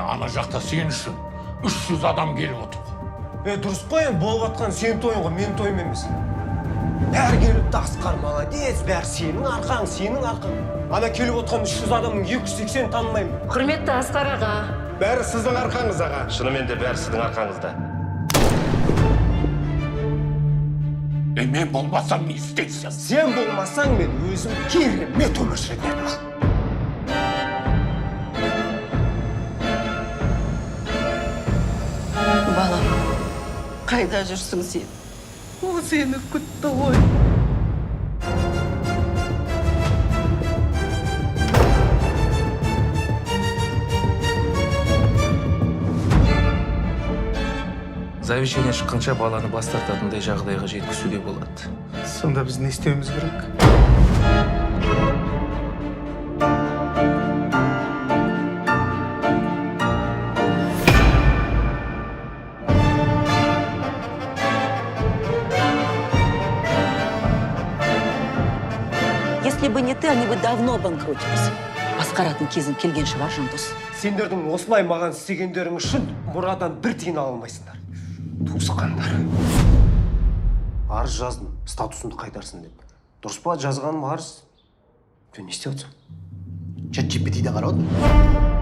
Ана жақта сен үшін 300 адам келіп отыр. Е, дұрыс қой, енді болып жатқан сенің тойың ғой, менің тойым емес. Бәрі келіпті, Асқар молодец, бәрі сенің арқаң, сенің арқаң. Ана келіп отқан 300 адамның 280 танымаймын. Құрметті Асқар аға. Бәрі сіздің арқаңыз, аға. Шынымен де бәрі сіздің арқаңызда. Е, мен болмасам не істейсің? Сен болмасаң, мен өзім керемет өмір сүретін едім. Балам, қайда жүрсің сен? Ол сені күтті ғой. Завещание шыққанша баланы бас тартатындай жағдайға жеткізуге болады. Сонда біз не істеуіміз керек? Если бы не ты, они бы давно обанкротились. Басқаратын кезің келген шығар, Жандос. Сендердің осылай маған істегендерің үшін мұрадан бір тиын ала алмайсыңдар. Туысқандар. Арыз жаздым, статусымды қайтарсын деп. Дұрыс па жазғаным арыз? Сен не істеп отырсың? Чат GPT-ден қарап отырмын.